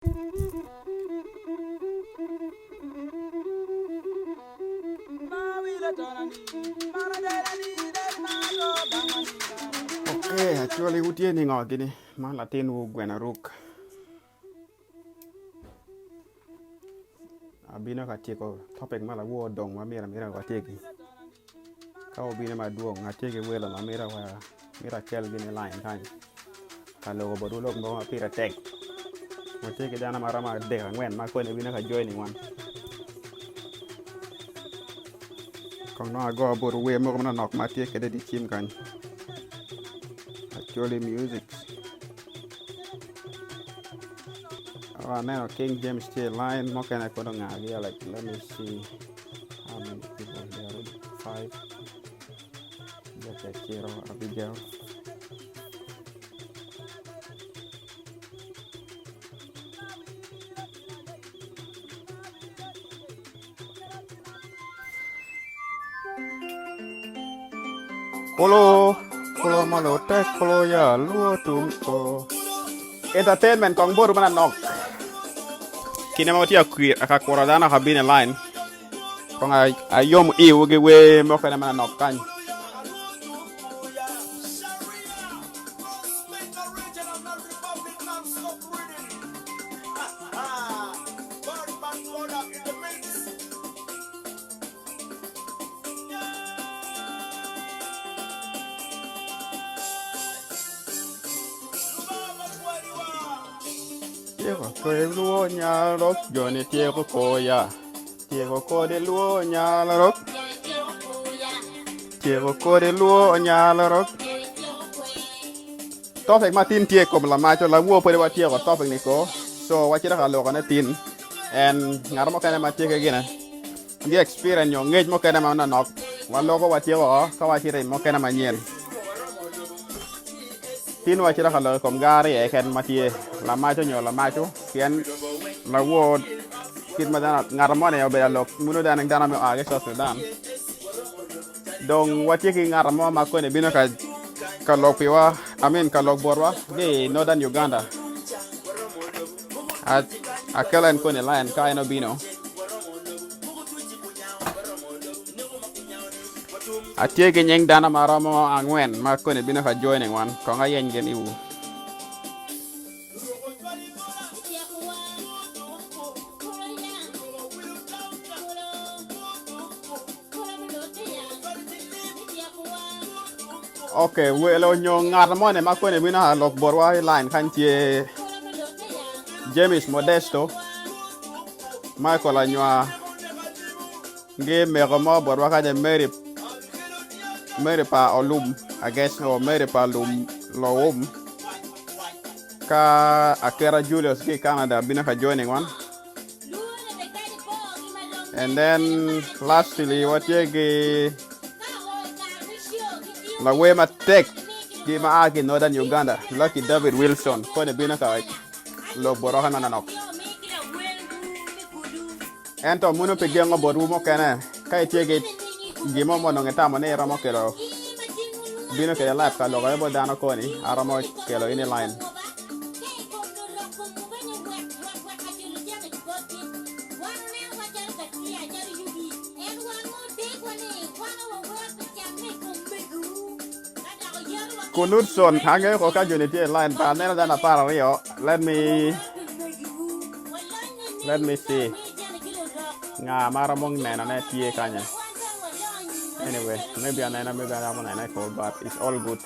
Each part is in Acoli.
Okay, actually wutye ni ngo gini? Man latinwu Gweno Ruk. Abino ka tyeko topic ma lawor odong ma myero amita watyeki. Ka obino madwong atye ki welo ma mito mito akel gin i line kany ka loko botwu lok mogo ma pire tek. Watye ki dano maromo adek angwen ma koni bino ka joining wan. Kong dong ago botwu wer mogo manonok ma atye kwede i dye cim kany. Acholi music. Oh, aneno King James tye i line mukene pud ongagi like let me see. How many people there already? 5. Jackie Achiro, Abigail. Kolo, kolo malo tek kolo ya luo tum ko. Entertainment kong boru mana nok. Kine ma watye ka kuro dano ka bino i line, kong ayom iwu ki wer mukene manok kany. Tyeko kodi lwo nyalo joni tyeko koya tyeko kodi lwo nyalo tyeko kodi lwo nyalo Topic ma tin tye i kom lamaco lawor pwod watyeko topic ni ko so wacito ka loko ne tin en ngat mukene ma tye ki gine gi experience nyo ngec mukene ma nonok waloko watyeko o ka wacito i mukene manyen. Tin wacito ka lok i kom gar iye keken ma tye lamaco nyo lamaco pien lawor kit ma dano ngat moni obedo alok muno dano dano me oa ki South Sudan dong watye ki ngat mo ma koni bino ka ka lok piwa I mean ka lok botwa ki i Northern Uganda Akelo en koni line ka en obino. Atye ki nying dano ma romo angwen ma koni bino ka joining wan kong ayeny gin iwu. Ok, welo nyo ngat moni ma koni bino a lok botwa i line kany tye James Modesto, Michael Anywa, gi mego mo botwa kany Mary Mary pa Olum, I guess, or Mary pa Lum Lowum, ka Akera Julius ki i Canada bino ka joining wan. And then lastly watye ki lawer matek ki ma a ki Northern Uganda Lucky David Wilson koni bino ka lok boroke manonok. Ento muno pi gengo botwu mukene ka itye ki gin mo ma onongo itamo ni iromo kelo bino kede live ka lok aye bot dano koni aromo kelo in i line. Kunudson, angeyo ko ka joni tye i line but aneno dano 12 let me let me see nga ma romo nenone tye kanya anyway maybe aneno maybe aromo nene ko but it's all good.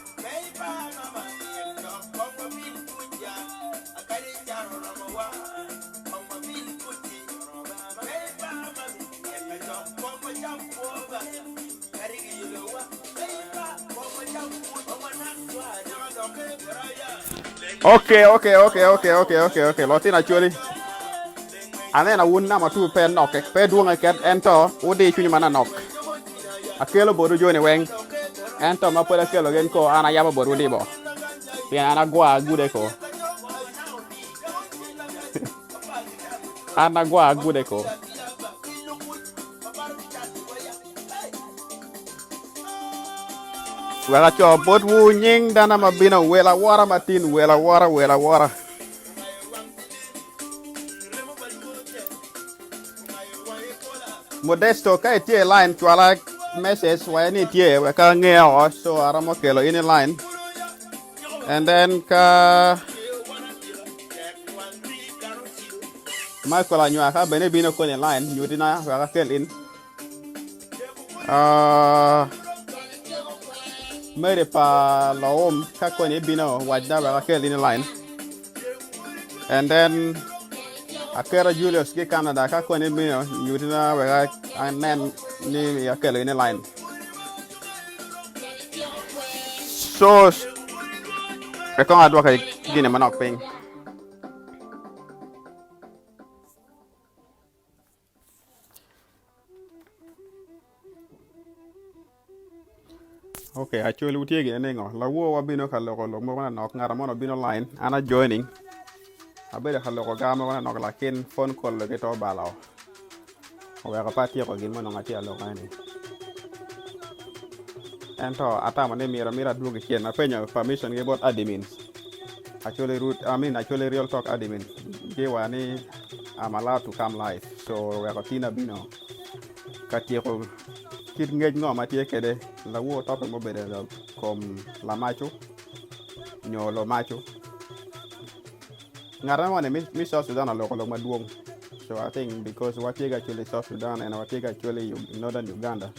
Okay, okay, okay, okay, okay, okay, okay. Lutino Acholi. Aneno wun nama tu pe nok, pe dwong eket ento wudi cwiny mana nok. Akelo botwu joni weng, ento ma pud akelo gin ko an ayabo botwu dibo, pien an agwa agude ko. An agwa agude ko. Wek aco botwu nying dano ma bino wel awora matin, wel awora, wel awora. Modesto ka itye i line cwala message waye ni itye wek ange oko so aromo kelo in i line and then ka Michael Anywa ka bene ibino kony i line nyutina wek akel in. Uh, Mary pa Laom ka koni ibino wacna wek akel in i line. And then Akera Julius ki Canada ka koni ibino nyutina wek anen ni akelo in i line. So, wek kong adwoke gine manok piny. Ok, actually wutye gine ningo? Lawor wabino ka loko lok mogo manok, ngat mo obino line, an a joining. Abedo ka loko gar mogo manok lakin phone call doki to obalo. Oweko pe atyeko gin ma onongo atye ka loko ni. Ento atamo ni myero amito adwogi cen apenyo permission ki bot admins. Actually root, I mean actually real talk admin. Giwa ni I'm allowed to come live. So oweko tin abino ka tyeko kit ngec ngo ma tye kede lawor topic ma obedo i kom lamaco nyo lumaco. Ngat mo ni mi South Sudan oloko lok madwong. So I think because watye ka actually South Sudan and watye ka actually Northern Uganda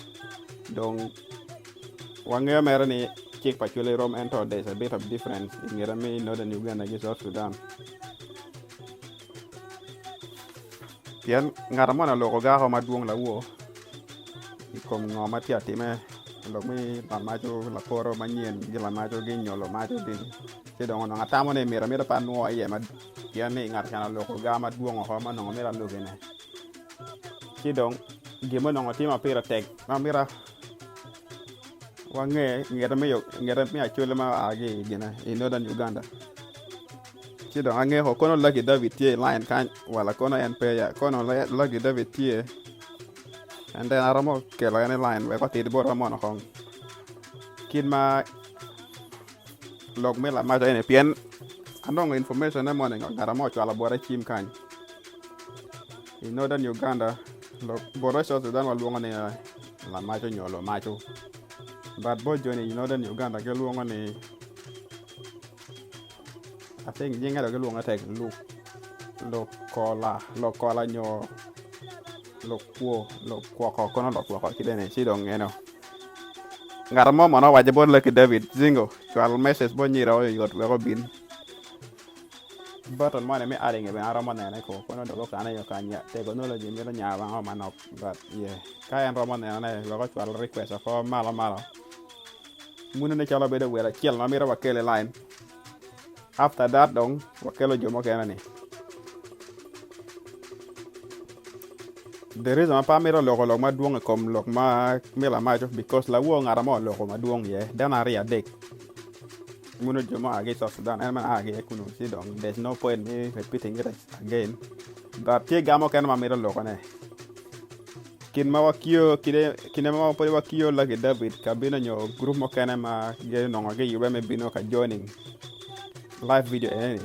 dong wangeyo mere ni cik pa Acholi rom ento there's a bit of difference i ngete me Northern Uganda ki South Sudan. Pien ngat moni oloko gako madwong lawor i kom ngo ma tye atime lok me lamaco laporo manyen gi lamaco gi nyo lumaco dini ci dong onongo atamo ni myero amito pe anwo iye pien ni ngat can oloko ga madwong oko ma onongo mito alubine ci dong gin ma onongo tye ma pire tek ma mito wange ngete me Acholi ma oa ki i Northern Uganda. Ci dong angeko kono Lucky David tye i line kany wala kono en pe ya kono Lucky David tye and then aromo kelo en i line wek otit botwa mono kong kit ma lok me lamaca eni pien anongo information ne moni ngat mo ocwalo bota i cim kany i Northern Uganda lok bota i South Sudan walwongo ni lamaco nyo lumaco but bot joni i Northern Uganda gilwongo ni I think nyinge dong gilwonge tek lukola lukola nyo lukwo lukwoko kono lukwoko ki bene ci dong eno ngat mo mono owaco bot Lucky David Zingo cwal message bot nyira oyot wek obin button moni me adding bene aromo nene ko kono dong okane yo kanya technology mito nya wango manok but yeah ka en romo nenone wek ocwal request oko malo malo. Munu ne calo bedo wel acel ma mito wakel i line. After that dong wakelo jo mukene ni. The reason ma pe amito loko lok madwong i kom lok ma me lamaco because lawor ngat mo oloko madwong iye dano aryo adek munu jo ma oa ki i South Sudan en bene a ki iye kunu ci dong there's no point me repeating it again but tye ga mukene ma amito lokone. Kit ma wakiyo kide, kine ma pwod wakiyo Lucky David ka bino nyo gurup mukene ma ginongo giyube me bino ka joining live video eni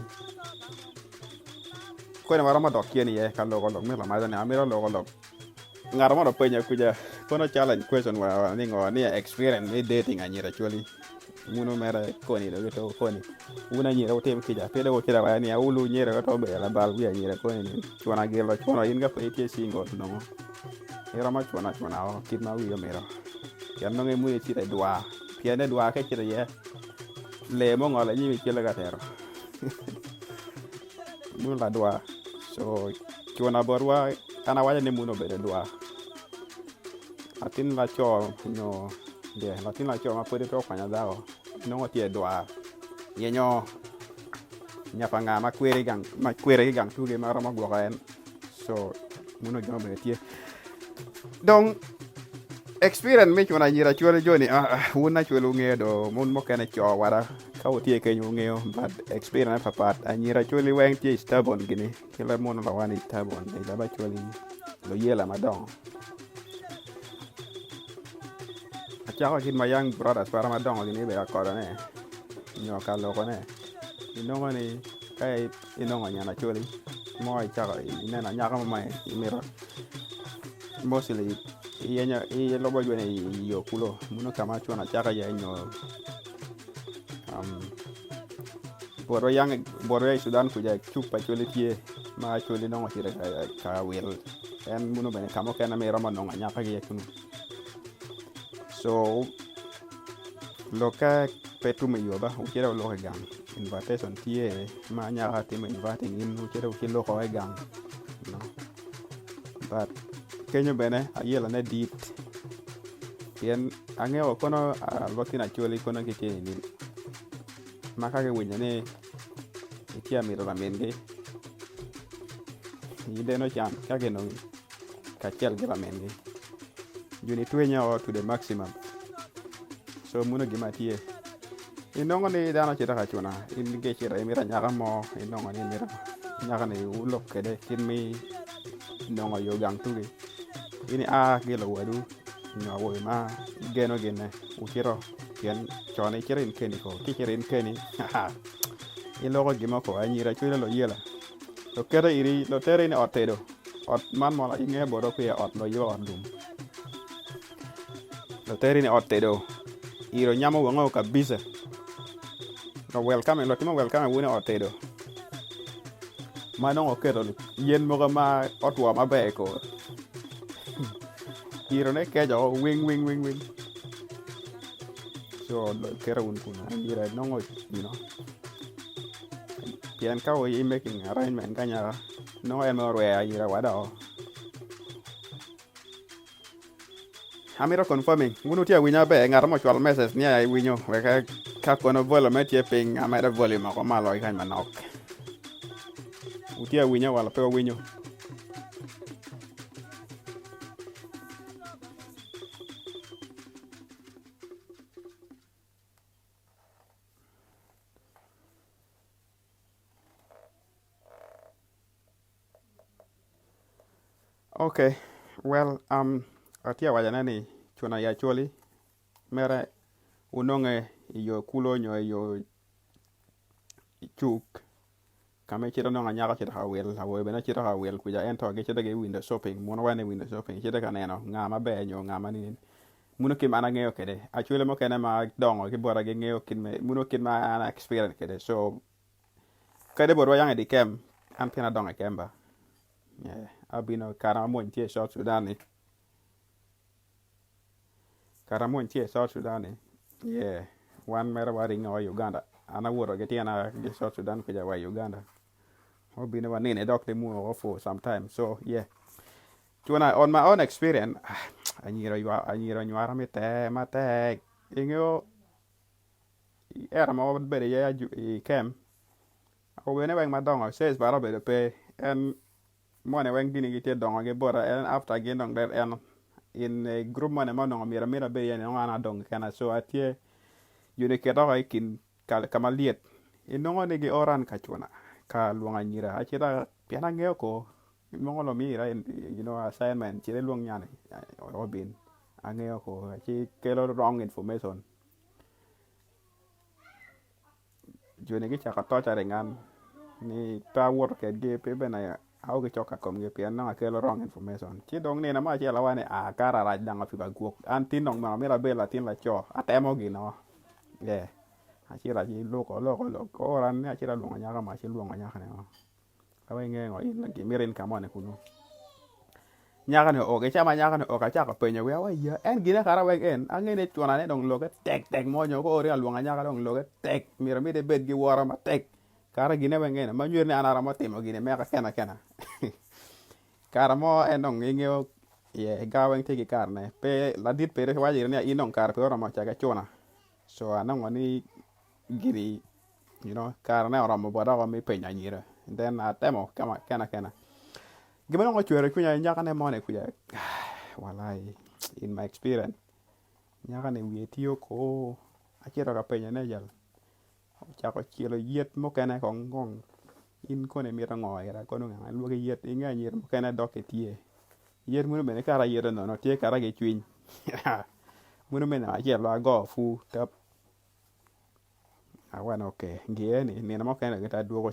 koni waromo dok cen iye ka loko lok me lamaca ni amito loko lok ngat mo openya kuca kono challenge question wa ni ngo ni experience me dating anyira actually muno mere koni dong gito koni wun anyira wutim kica pe dong wucito awaya ni aulu nyira ka to obedo labal wi anyira koni ni cuna gilo cuno in ka pe itye single nongo iromo cuna cuna o kit ma wi omito pien nongo imwonyo icito i dwar pien i dwar ka icito iye lee mo ongolo inyimi celo ka tero muno ladwar so cuna botwa an awaco ni muno obedo dwar Latin laco nyo latin laco ma pwod pe okwanyo dako nongo tye idwar yenyo nya pa nga ma kweri ki gang tuge ma romo gwoko en co meno jo bene tye dong experience me cuno anyira acwali joni wun acwali wungeyo do wun mukene co wada ka wutye kenyo wungeyo but experience papat anyira acwali weng tye stubborn gini ki leb munu lowa ni stubborn i leb acwali luyela madongo. Acako kit ma young brothers kwara madongo gini gibedo ka kodone nyo ka lokone inongo ni ka inongo nyen acholi mo icako ineno anyaka mo ma imito. Mostly iyenyo ilubo joni i yo kulo muno ka ma cun acaka iye nyo um, botwa yang botwa i Sudan kuca cuk pa acholi tye ma acholi nongo ocito ka wil en muno bene ka mukene ma iromo nongo anyaka ki iye kunu so lokke pe tum i yo ba wucito wuloko i gang invitation tye ma anyaka timo inviting in wucito wuciloko i gang you know. But kenyo bene ayelane dit pien angeyo kono lutino acholi kono gitye nining ma ka giwinyo ni itye ka mito lamingi gideno can ka ginongi kacel ki lamingi joni twenyo to the maximum so meno gin ma tye inongo ni dano cito ka cuna in ki icito imito anyaka mo inongo ni imito anyaka ni wulok kwede kit me nongo yo gang tugi in ia ki luwadu nyo awobe ma igeno gine wucito pien con icito in keni ko ki icito in keni iloko gin mo ko anyira cwalo luyela luketo iri luteri ni ot tedo ot man mono inge botwa kwiya ot luyuba ot lum Luteri ni ot tedo iro nyamo wango kabisa lo welcome lutimo welcome wun i ot tedo ma nongo oketo yen mogo ma otwo maber ko iro ne keco wing wing wing wing so keto wun kunu anyira nongo you know pien ka i making arrangement ki anyaka nongo en orweyo anyira wada o. Amito confirming. Wun wutye awinya maber, ngat mo ocwalo message ni aye winyo wek ka kono volume tye piny amedo volume oko malo kany manok. Wutye awinya wala pe wawinyo. Ok, well um, atye ka wacone ni cuna i Acholi mere wunonge i yo kulo nyo i yo cuk ka ma icito nongo anyaka ocito ka wil awobe bene ocito ka wil kuca ento gicito gi window shopping muno wene window shopping cito ka neno nga maber nyo nga ma nini muno kit ma an angeyo kwede Acholi mukene ma dongo ki bota gingeyo kit me muno kit ma an a experience kwede so Kadi bot wayang i dye kem, an pien adongo i kem ba. Abino i kare ma mony tye i South Sudan ni. Kare ma mony tye i South Sudan ni, yeah, wan mere waringo wa i Uganda. An awoto ki tyena ki South Sudan kwija wa i Uganda. Wabino wanino i dog limuru for some time. So, yeah. Cuna, on my own experience, anyira anyira onywara mitte matek. Ingeyo I era ma wabedo iye i kem, awobene weng madongo size bene obedo pe en moni weng gini gitye dongo ki bota en after gin dong en in a group moni ma onongo myero amito abed iye ni nongo an adong kena so atye joni keta woko i kin ka ma lyet inongo ni gi ora ka cuna ka lwongo anyira acita pien angeyo ko nongo lumira you know assignment cit ilwong nyani wek obin angeyo ko ci kelo wrong information. Joni gicako torturing an ni pe awoto kedgi pe bene ao ki cok ka komgi pien nongo akelo wrong information ci dong nino mo acel awaco ni aa kara rac dong apiba gwok an tin dong myero amito abed latin laco atemo gino ee acito aluko loko lok ora ni acito alwongo nyako mo ci alwongo nyako ni Ka inge ngo in gimito in ka moni kunu. Nyako ni oo ki ca ma nyako ni oo acako penyo wiya wa ya en gine kara wek en ange ni cuna ne dong loke tek tek mo nyo ko ori alwonga nyako dong loke tek myero miti ibed ki woro matek kara gine weng eno ma nyuto ni an aromo timo gini meka kena kena kara mo en dong ingeyo iye gar weng tye ki kare ne pe ladit peri waco ire ni in dong kare pe oromo cake cuna so anongo ni gini you know kare ne oromo bota woko me penyo anyira then atemo kena kena gin ma dong ocwero cwinya nyako ne moni kuca walai in my experience nyako ni wiye tiyo ko acito ka penyo ne jal ocako celo yet mukene kong kong in kono imito ngo ira kono nga lwoki yet inge anyira mukene dok itye yet meno bene kara yete nono tye kara ki cwiny meno me namba acel ago pur tap. Awene ok, giye ni nino mukene gitye adwogo.